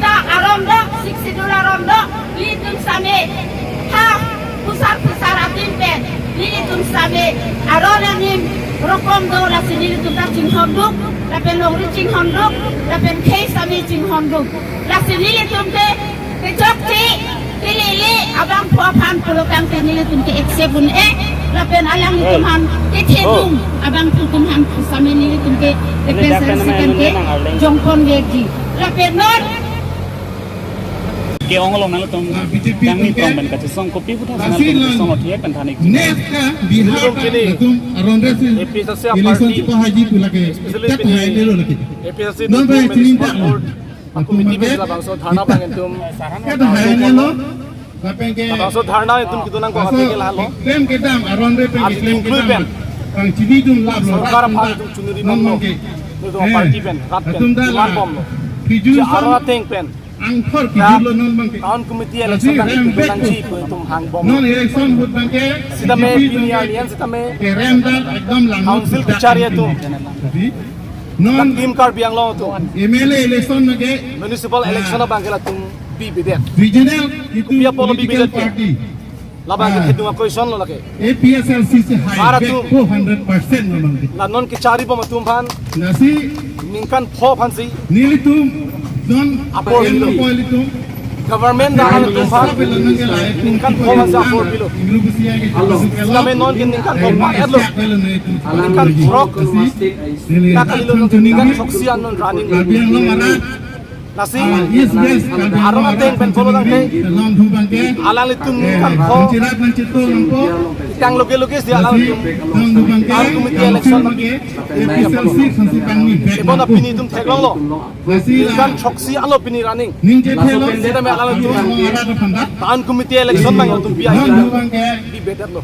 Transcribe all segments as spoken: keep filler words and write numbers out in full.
Ta aron dok, Sixth Schedule aron dok, nelitum same ha phusar phusar adim pen nelitum same aron anim rokom do, lasi nelitum ta chinghon duk, lapen longri chinghon duk, lapen khei same chinghon duk. Lasi nelitum ke kechokche, kelele abangphu aphan pulo tangte nelitum ke accept un-e, lapen alanglitum aphan kethedung abangphu atum aphan same nelitum ke A P H L C pen ke jongpon vekji. Lapen non ke-ong along nangtum tangni prong pen kachesong kopi puthot nangtum song othe pen thanik. Next ka Bihar ka nangtum aron resi A P H L C election party, chipahaji pu lake, especially tak pini hai nelo lake. A P H L C non bai development chini support tak lo. Committee pen labangso dharna abang nangtum. Kata hai nelo. Lapen ke labangso dharna nangtum kedo nangkok ateng ke lahelo. Klem kedam aron re pen, arsi klem kedam pen pangchini dum lap lo, sorkar aphan nangtum chunuri bom lo. Nangtum party pen, rat pen, atum da demand bom lo. Piju je aron ateng pen angthor piju lo non abang ke. Town committee election abang ke rem bek nangji pu itum hang bom. Non election ahut abang ke sitame B J P pini abang ke arni an sitame kerem dal ekdom lang council kechari atum. Jadi, non Team Karbi Anglong atum M L A election abang ke, municipal election abang ke latum bibedet. Regional itu political party. Kopi apotlo bibedet ke? Labang ke kethedung a-question lo lake. A P H L C si hai bek ko hundred percent lo abang ke. La non kechari bom atum aphan. Lasi ningkan pho aphan si nelitum non apor pilo. Nelitum government dak atum aphan ningkan pho aphan si apor pilo. Sitame non ke ningkan pho aphan et lo. Ningkan throk. Lasi tak kali lo ningkan throksi an non running. Lasi aron ateng pen pulo tangte alanglitum ningkan pho tang loge loge si alanglitum town committee election. Ebon ta pini itum theklonglo. Ningkan throksi alo pini running. Sitame alanglitum town committee election abang itum pi ai bibedet lo.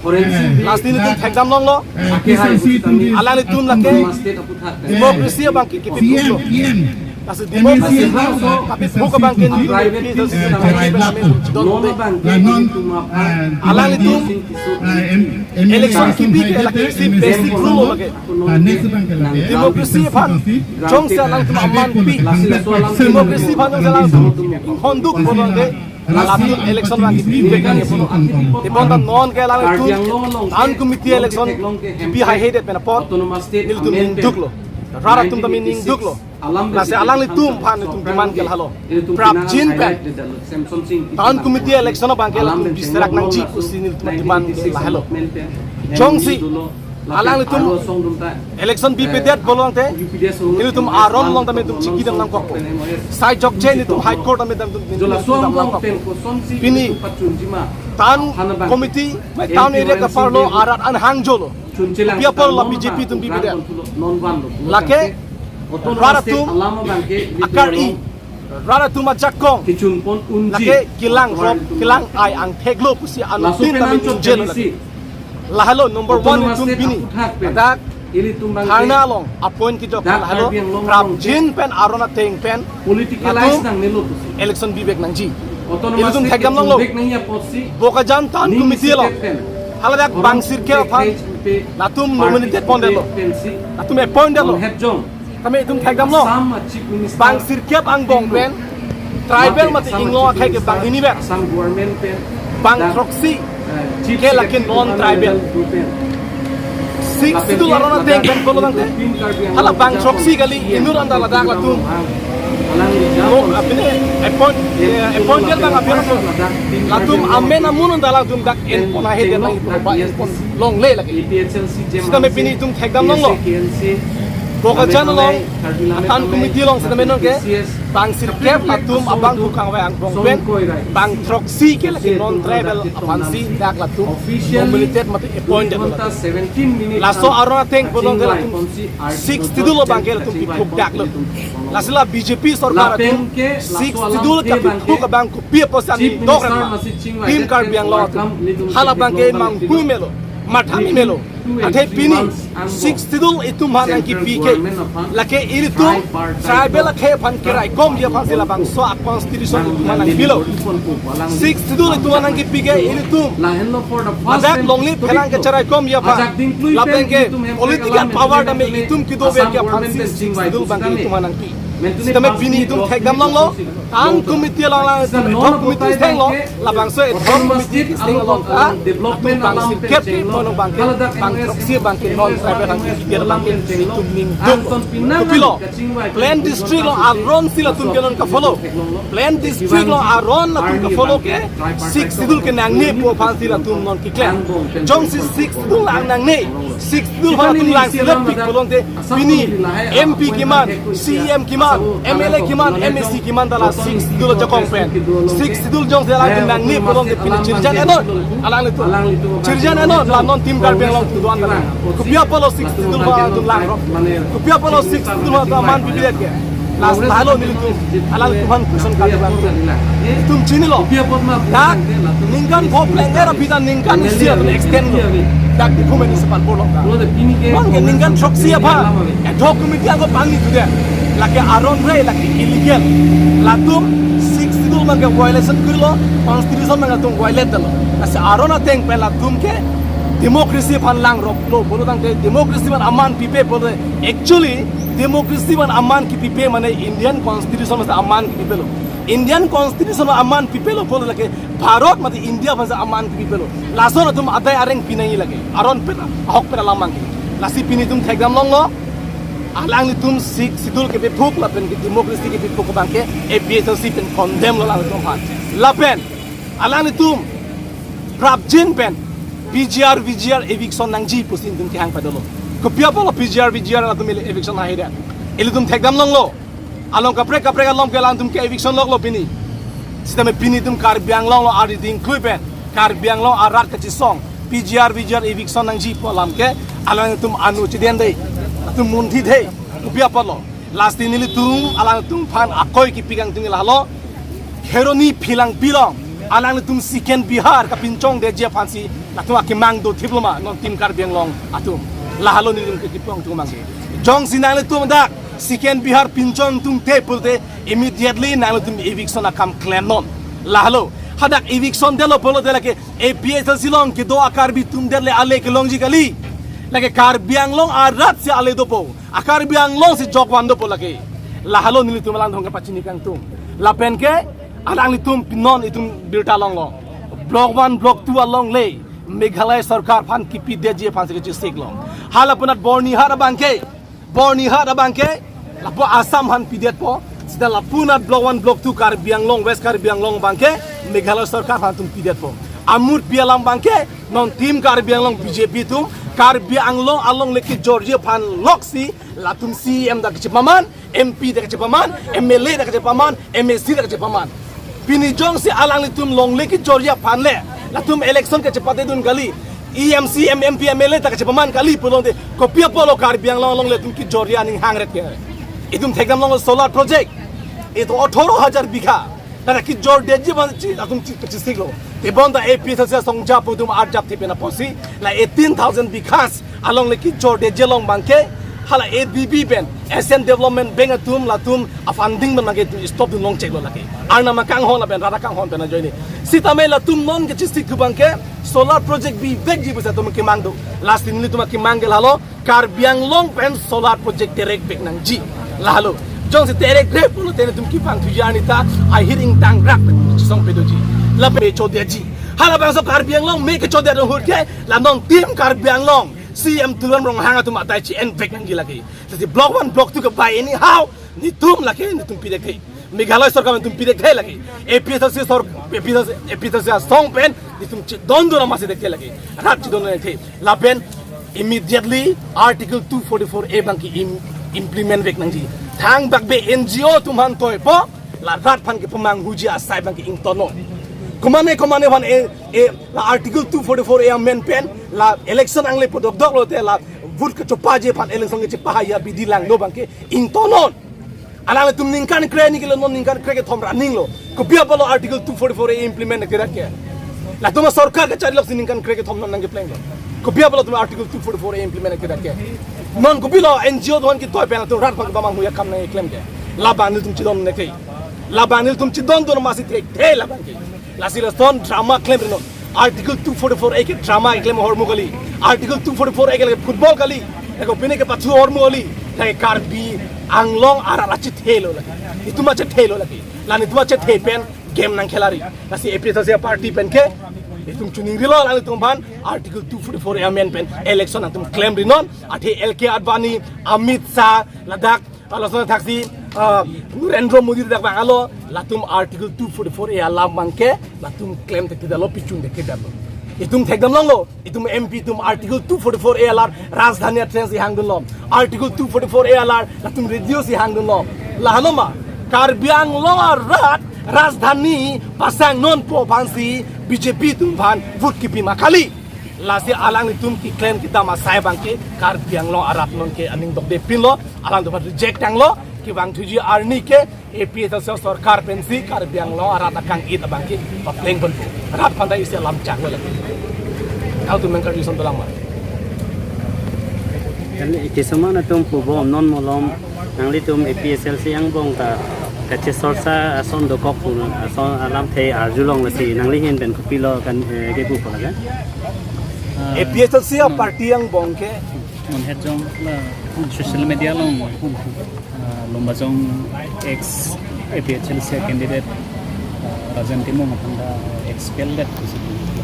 Lasi nelitum thekdam longlo. Alanglitum lake democracy abang ke kipi thuklo. Lasi democracy abang ke kipi thuk abang ke nelitum A P H L C abang ke chidon de. Alanglitum election kipi ke lake isi basic rule lo lake. Democracy aphan jongsi alanglitum aman pi, democracy aphan jongsi alanglitum inghon duk pulo tangte latum election abang kipi vek nangji pulo. Ebon ta non ke alanglitum town committee election kipi haihedet pen apot nelitum ning duklo. Rat atum tame ning duklo. Lasi alanglitum aphan nelitum demand ke lahelo. Prapjin pen town committee election abang ke latum biserak nangji pusi nelitum demand ke lahelo. Jongsi alanglitum election bibedet pulo tangte nelitum aron along tame nelitum chiki dam nangkokpo. Sai jokje nelitum High Court tame nelitum dam nangkokpo. Pini town committee, town area ke-apar lo, arat an hangjolo. Kopi apotlo B J P atum bibedet? Lake rat atum akar-i, rat atum ajakong lake kelang rop, kelang ai angthek lo pusi anuttin tame ningjelo lake. Lahelo number one itum pini. Ladak dharna along a-point kejok lahelo. Prapjin pen aron ateng pen latum election bivek nangji. Ilitum thekdam longlo. Bokajan town committee along haladak bang sirkep aphan latum nominated pondetlo. Latum appoint detlo. Tame itum thekdam long. Bang sirkep angbong pen tribal mate inglong akhei ke bang hini pen, bang throksi ke lake non tribal. Sixth Schedule aron ateng pen pulo tangte hala bang throksi kali, inut anta ladak latum. Mo apine appoint, eh, appointed bang aphi latum amen amun anta latum dak enpon ahedet nangji pulo, ba enpon longle lake. Sitame pini itum thekdam longlo. Bokajan along town committee along sitame non ke bang sirkep latum abangphu kangvai angbong pen bang throksi ke lake non tribal aphansi dak latum nominated mate appointed lo. Laso aron ateng pulo tangte latum Sixth Schedule abang ke latum piphuk daklo. Lasi la B J P sorkar atum Sixth Schedule kapiphuk abang kopi apotsi nangdokre ma? Team Karbi Anglong atum hala abang ke manghu melo, matha melo. Athe pini Sixth Schedule itum aphan nangkipi ke lake ilitum tribal akhei aphan keraikomji aphansi labangso a-constitution itum aphan nangpilo. Sixth Schedule itum aphan nangkipi ke ilitum ladak longle pherang kecharaikomji aphan, lapen ke political power tame itum kedovekji aphansi Sixth Schedule abang ke itum aphan nangpi. Sitame pini itum thekdam longlo, an committee along lang itum ad hoc committee stenglo, labangso ad hoc committee stenglo, ah, itum bang sirkep ke, mono bang ke, bang throksi bang ke, non tribal bang ke, itum ningduk. Kopilo, Plain District along aron si latum ke non ka-follow. Plain District along aron latum ka-follow ke, Sixth Schedule ke nangne pu aphan si latum non keklem. Jongsi Sixth Schedule lang nangne, Sixth Schedule aphan latum lang selet pik pulote, pini M P kiman, C E M kiman, M L A kiman, M A C kiman ta la Sixth Schedule ajakong pen. Sixth Schedule jongsi alangtum nangne pulote pini chirjan enon, alanglitum. Chirjan enon, la non Team Karbi Anglong atum do-an ta lang. Kopi apotlo Sixth Schedule aphan atum langrok? Kopi apotlo Sixth Schedule aphan atum aman pipedet ke? Last lahelo nelitum, alangtum aphan question kali bang. Itum chinilo. Dak ningkan pho pleng era pita ningkan isi atum extend lo. Dak Diphu Municipal Board lo. Bang ke ningkan throksi aphan ad hoc committee angko pangni tude. Lake aron re, lake illegal. Latum Sixth Schedule bang ke violation kurilo, constitution bang latum violate lo. Lasi aron ateng pen latum ke democracy aphan langroklo pulo tangte, democracy aphan aman pipe pulo. Actually, democracy aphan aman kipipe mane Indian Constitution aphan aman kipipelo. Indian Constitution aphan aman pipelo pulo lake Bharat mate India aphan aman kipipelo. Lason atum adai areng pinai lake. Aron pen, ahok pen alam bang ke. Lasi pini itum thekdam longlo. Alanglitum Sixth Schedule kepephuk lapen ke democracy kepephuk bang ke A P H L C pen condemn lo alanglitum aphan. Lapen alanglitum prapjin pen P G R, V G R eviction nangji pusi itum kehang padolo. Kopi apotlo P G R, V G R latum eviction haidet? Ilitum thekdam longlo. Along kaprek kaprek along ke alangtum ke eviction loklo pini. Sitame pini itum Karbi Anglong along ari dingklui pen, Karbi Anglong arat kachesong, P G R, V G R eviction nangji pu alam ke alangtum anu chiden dei, atum munthi dei. Kopi apotlo? Lasi nelitum alangtum aphan akoi kipi kangtung lahelo. Kheroni Phelangpi along alanglitum Second Bihar kapinchongdetji aphansi latum akemang dothiplo ma non Team Karbi Anglong atum? Lahelo nelitum ke kipangtung bang ke. Jongsi nanglitum dak Second Bihar pinchong tungte pulote, immediately nanglitum eviction akam klemnon. Lahelo, hadak eviction detlo pulote lake A P H L C along kedo a-Karbi atum det le ale kelongji kali. Lake Karbi Anglong arat si ale dopo. A-Karbi Anglong si jokvan dopo lake. Lahelo nelitum alangtum kapachini kangtung. Lapen ke alanglitum pinon itum birta longlo. Block one, Block two along le Meghalaya Sorkar aphan kipidetji aphansi kachesiklo. Hala punat Byrnihat abang ke, Byrnihat abang ke lapu Assam aphan pidetpo. Sita lapu nat Block one, Block two Karbi Anglong, West Karbi Anglong abang ke Meghalaya Sorkar aphan atum pidetpo. Amut pi alam bang ke, non Team Karbi Anglong B J P atum Karbi Anglong along le kejorji aphan loksi latum C E M ta kachepaman, M P ta kachepaman, M L A ta kachepaman, M A C ta kachepaman. Pini jongsi alanglitum longle kejorji aphan le latum election kachepatedun kali, E M, C E M, M P, M L A ta kachepaman kali pulote, kopi apotlo Karbi Anglong along le itum kejorji aning hangret ke? Itum thekdam long solar project, itum athoro hajar bigha. Lake kejordetji aphan chi, atum chi, chisiklo. Tebonta A P H L C asong jap atum arjap thepen apotsi la eighteen thousand bighas along le kejordetji along bang ke, hala A D B pen, Asian Development Bank atum latum a-funding pen bang ke itum stop dun longcheklo lake. Arnam akanghon lapen rat akanghon pen ajoine. Sitame latum non kechisik thu bang ke solar project bivekji pusi atum kemang do. Lasi nelitum akemang ke lahelo, Karbi Anglong pen solar project terek vek nangji. Lahelo. Jongsi terek rep pulote nelitum kepangthuji arni ta ahir ingtang rak pen chesong pedoji. Lapen me chodetji. Halabangso Karbi Anglong me kechodet ahut ke la non Team Karbi Anglong, C E M Tuliram Ronghang atum adai chi-en vek nangji lake. Jadi Block one, Block two ke by anyhow, nelitum lake nelitum pidethe. Meghalaya Sorkar nelitum pidethe lake. A P H L C sor-, A P H L C, A P H L C asong pen nelitum chedondun amatsi dethe lake. Rat chedondun dethe. Lapen immediately Article two forty-four A bang ke im-, implement vek nangji. Thangbak be N G O atum aphan toipo, la rat aphan kepamanghuji asai bang ke ingtonnon. Komane komane aphan e, e, la Article two forty-four A amend pen, la election angle podokdok lote, la vote kechopaji aphan election kechepahai abidi langno bang ke ingtonnon. Alanglitum ningkan kre ni kilo, non ningkan kre kethom ra ninglo. Kopi apotlo Article two forty-four A implement kedak ke? Latum asorkar kachari loksi ningkan kre kethom non nangkeplenglo. Kopi apotlo latum Article two forty-four A implement kedak ke? Non kopilo N G O atum aphan ketoi pen latum rat aphan kepamanghu akam nangkeklem ke? Labang nelitum chedon neke. Labang nelitum chedondun amatsi thekthe labang ke. Lasi lason drama klemri non. Article two forty-four A ke drama keklem ahormu kali. Article two forty-four A ke lake football kali. Lake pine kepathu ahormu kali. Lake Karbi Anglong arat achethe lo lake. Itum achethe lo lake. La netum achethe pen game nangkhelari. Lasi A P H L C party pen ke itum choningrilo alanglitum aphan Article two forty-four A amend pen election nangtum klemrinon. Athe L K Advani, Amit Shah, ladak, lason thaksi, ah, Narendra Modi dak bang alo, latum Article two forty-four A alam abang ke latum klem thekthedetlo, pichun thekthedetlo. Itum thekdam longlo, itum M P atum Article two forty-four A alar Rajdhani atheng si hangdunlo. Article two forty-four A alar latum radio si hangdunlo. Lahelo ma, Karbi Anglong arat Rajdhani pasang nonpo aphansi B J P atum aphan vote kipi ma kali. Lasi alanglitum keklem kedam asai abang ke Karbi Anglong arat nonke aning dokde pinlo, alangtum aphan reject tanglo, kevangthuji arni ke A P H L C sorkar pensi Karbi Anglong arat akang-it abang ke papleng ponpo. Rat aphan ta isi alam chaklo lake. Kau tum mengkar yuson dolang ma. Kali, kisama atum pubom non malom, nanglitum A P H L C angbong ta kachesorsa ason dokok pu ason alamthe arjulong, lasi nangli ahin pen kopilo kan, eh, kepu pala kan? A P H L C a party angbong ke non het jong la social media along, ah, Lumbajong ex A P H L C candidate, ah, Rajan Timung aphan ta expel det.